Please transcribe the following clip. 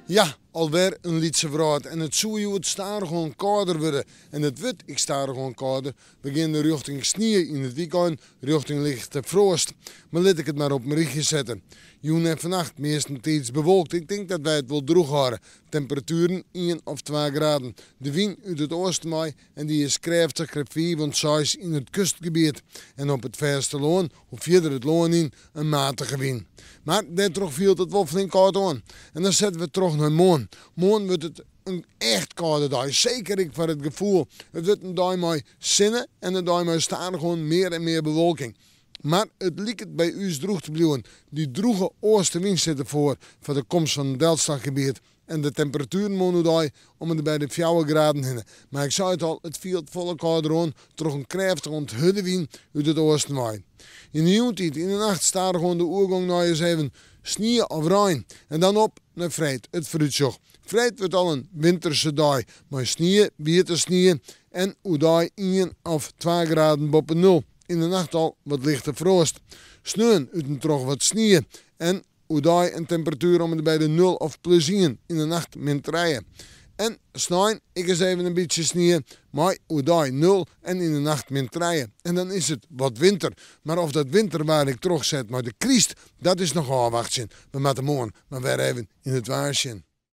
Ja, alwer in lytse wrâld en it soe hjoed stadichoan kâlder wurde. En it wurdt ek stadichoan kâlder. We geane rjochting snie yn it wykein, rjochting lichte froast. Mar lit ik it mar op in rychje sette. Jûn en fannacht meastentiids bewolkt. Ik tink dat wy it wol drûch hâlde. Temperatueren ien of twa graden. De wyn út it oasten wei en dy is krêftich, krekt fiif oant seis yn it kustgebiet. En op it fêstelân, hoe fierder it lân yn, in matige wyn. Mar dêrtroch fielt it wol flink kâld oan. En dan sette we troch nei moarn. Moarn wurdt it in echt kâlde dei, seker ek foar it gefoel. It wurdt in dei mei sinne en in dei mei stadichoan mear en mear bewolking. Mar it liket by ús drûch te bliuwen. Dy drûge oastewyn sit derfoar foar de komst fan in delslachgebiet. En de temperatueren moarn oerdei om en by de fjouwer graden hinne. Mar ik sei it al, it fielt folle kâlder oan troch in krêftige oant hurde wyn út it oasten wei. Yn de jûntiid, yn de nacht stadichoan de oergong nei ris even snie of rein. En dan op nei freed, it foarútsjoch. Freed wurdt al in winterse dei mei snie, wiete snie en oerdei ien of twa graden boppe nul. Yn de nacht al wat lichte froast. Sneon út en troch wat snie en oerdei in temperatuer om en by de nul of plus ien, yn de nacht min trije. En snein ek ris even in bytsje snie, mei oerdei nul en yn de nacht min trije. En dan is it wat winter. Mar of dat winterwaar ek trochset mei de kryst, dat is noch ôfwachtsjen. We moatte moarn mar wer even yn it waar sjen.